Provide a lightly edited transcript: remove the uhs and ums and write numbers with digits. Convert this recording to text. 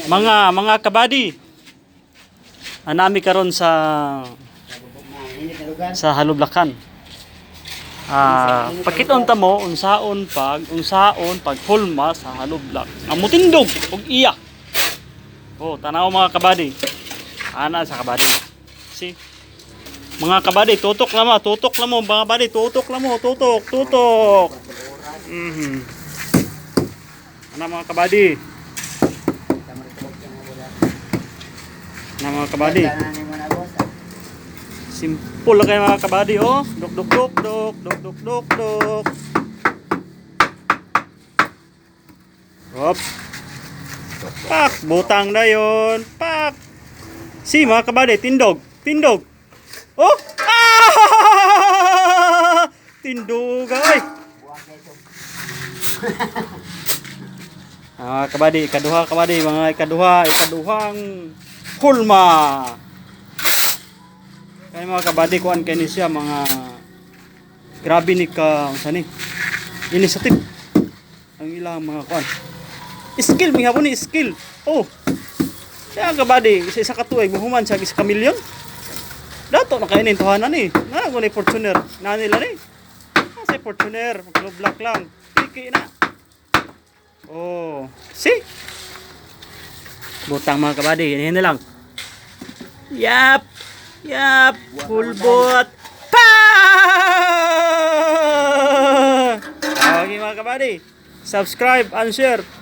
Mga kabady. Anami karon sa sa Halublakan. Ah, pakiton ta mo unsaon pag hulma sa Halublak. Ang mutindog og iya. Oh, tanaw, mga kabady. Ana sa kabady. See? Mga kabady, tutok na mo, tutok na mo, mga kabady, tutok na mo, tutok, tutok. Ana, mga kabady. Ana, mga kabady. Simple lang kayo, mga kabady, oh. Duk duk duk duk duk duk duk duk. Hop. Pak, butang na yon. Pak. Si, mga kabady, tindog, tindog. Oh! Ah! Tindog ay. Ah, kabady, ikaduha, kabady, mga ikaduha, ikaduhang hulma. Kaya, mga kabady, kuan kay ni siya mga grabe ni ka unsa ni? Initiative ang ilang mga kuan. Skill mi hapon ni skill. Oh. Kaya, kabady, isa isa ka tuig muhuman siya isa ka milyon. Dato na kayo tuhanan ni. Na ko ni Fortuner. Na nila ni. Kasi Fortuner, mag-block lang. Tiki na. Oh, see? Butang, mga kabady, yun na lang. Yap! Yap! Full boat! Pa! Okay, mga kabady. Subscribe and share.